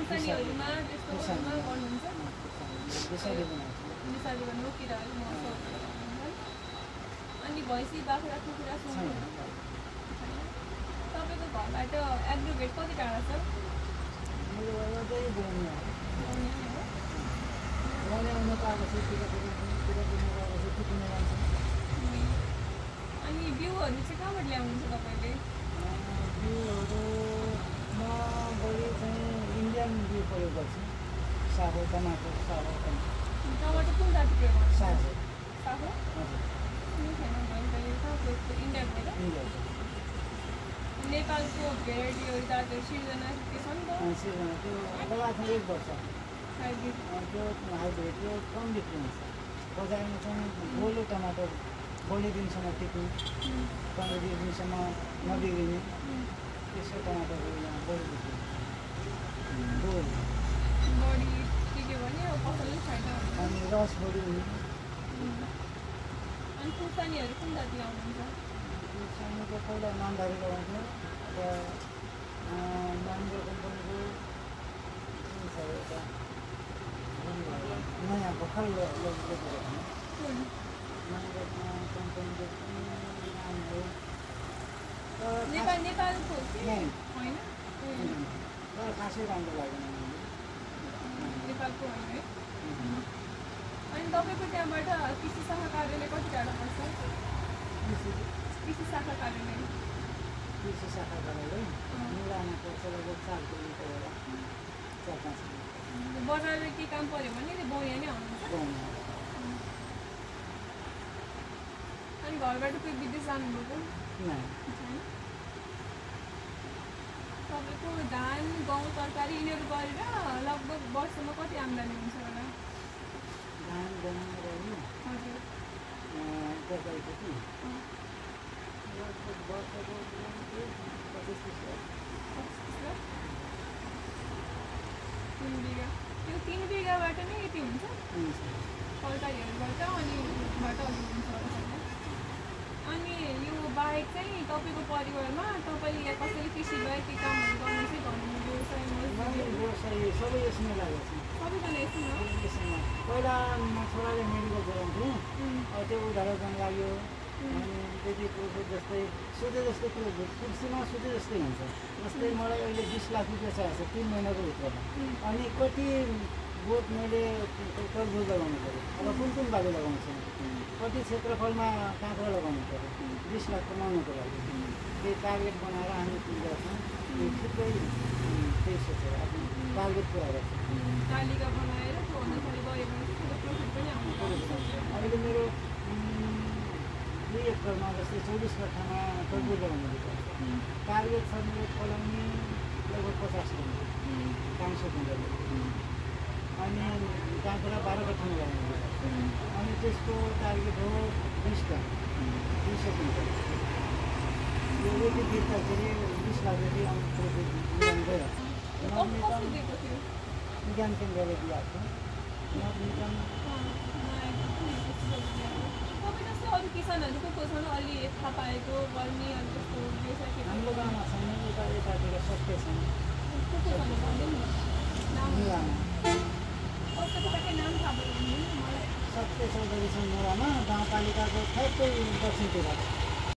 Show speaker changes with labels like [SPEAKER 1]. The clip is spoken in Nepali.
[SPEAKER 1] खुर्सानीहरुमा त्यस्तोमा गर्नुहुन्छ
[SPEAKER 2] त्यसैले बनाउँछ
[SPEAKER 1] मिसाले भन्नु किराहरू मसहरू अनि भैँसी बाख्रा कुखुरा सुँगुर तपाईको घरबाट एग्रोगेट कति टाढा छ
[SPEAKER 2] मेरो घरबाटै बनाउने आउन पाएको छ
[SPEAKER 1] अनि बिउहरू चाहिँ कहाँबाट ल्याउनुहुन्छ तपाईँले
[SPEAKER 2] बिउहरू म बढी चाहिँ इन्डियन बिउ प्रयोग गर्छु साहो टमाटर
[SPEAKER 1] टमाटर कुन जाति प्रयोग गर्छ
[SPEAKER 2] साहो
[SPEAKER 1] इन्डियाबाट नेपालको भेराइटीहरू जातहरू सिर्जना के छ नि त
[SPEAKER 2] सिर्जना त्यो लगातार 1 वर्ष
[SPEAKER 1] हाइब्रिड
[SPEAKER 2] त्यो हाइब्रिड त्यो कम बिक्री हुन्छ बजारमा चाहिँ गोलो टमाटर 20 दिनसम्म टिप्ने 15 दिनसम्म नबिग्रिने त्यसको टमाटरहरू यहाँ बढी बिक्री हुन्छ
[SPEAKER 1] बढी के भने पसलले छैन
[SPEAKER 2] अनि रस बढी हुने
[SPEAKER 1] अनि खुर्सानीहरू कुन जाति लाउनुहुन्छ
[SPEAKER 2] खुर्सानीको पहिला नामदारी लगाउँथ्यो अब नामको कम्पनीको कुन छ एउटा नयाँ भर्खर लगेको नामको कम्पनीको नाम हो
[SPEAKER 1] नेपालको होइन
[SPEAKER 2] तर खासै राम्रो लागेन
[SPEAKER 1] नेपालको होइन है अनि तपाईँको त्यहाँबाट कृषि शाखा कार्यालय कति टाढा पर्छ कृषि शाखा कार्यालय मुलामा पर्छ लगभग 4 किलोमिटर होला 4-5 किलोमिटर बजारमा के काम पर्यो भने बौया नै आउनुहुन्छ अनि घरबाट कोही विदेश जानुभएको तपाईँको धान गहुँ तरकारी यिनीहरू गरेर लगभग वर्षमा कति आम्दानी हुन्छ होला
[SPEAKER 2] धान गहुँ
[SPEAKER 1] हजुर
[SPEAKER 2] तरकारी खेती लगभग वर्षको 25-30 लाख
[SPEAKER 1] 3 बिघा त्यो 3 बिघाबाट नै यति हुन्छ तरकारीहरूबाट अनि बाट अलि हुन्छ अनि यो बाहेक चाहिँ तपाईँको परिवारमा तपाईँले यहाँ कसरी कृषि बाहेक के कामहरू गर्नु चाहिँ भन्नु
[SPEAKER 2] व्यवसाय सबै यसमै लागेको छ
[SPEAKER 1] सबैजना
[SPEAKER 2] यसैमा पहिला छोराले मेडिकल गराउँथ्यो त्यो उधारो गर्न लाग्यो अनि त्यतिको जस्तै सोधे जस्तै कुरो कुर्सीमा सोधे जस्तै हुन्छ जस्तै मलाई अहिले 20 लाख रुपियाँ चाहिएको छ 3 महिनाको भित्रमा अनि कति बोट मैले तरबुज लगाउनु पऱ्यो अब कुन बाली लगाउँछ कति क्षेत्रफलमा काँक्रा लगाउनु पऱ्यो 20 लाख कमाउनुको लागि त्यही टार्गेट बनाएर हामी गर्छौँ ठिकै त्यही सोचेर आफ्नो टार्गेट पुरा गर्छौँ
[SPEAKER 1] तालिका बनाएर
[SPEAKER 2] अहिले मेरो 2 एकरमा जस्तै 24 कट्ठामा तरबुज लगाउनु पर्छ टार्गेट छ मेरो फलाउने लगभग 50 किलो 500 क्विन्टल अनि काँक्रा 12 कट्ठामा लगाउनु पर्छ अनि त्यसको टार्गेट हो 20 टन 200 क्विन्टल यो यति दिँदाखेरि 20 लाख रुपियाँ आउने प्रोजेक्ट गयो विज्ञान केन्द्रले दिएको
[SPEAKER 1] अरू किसानहरू को छन् अलि थाहा पाएको गर्ने अनि त्यस्तो व्यवसाय
[SPEAKER 2] हाम्रो गाउँमा छैन यतातिर सबै छन्
[SPEAKER 1] नाम थाहा भयो
[SPEAKER 2] सत्य चौधरी छन् मुलामा गाउँपालिकाको ठ्याक्कै दक्षिणतिर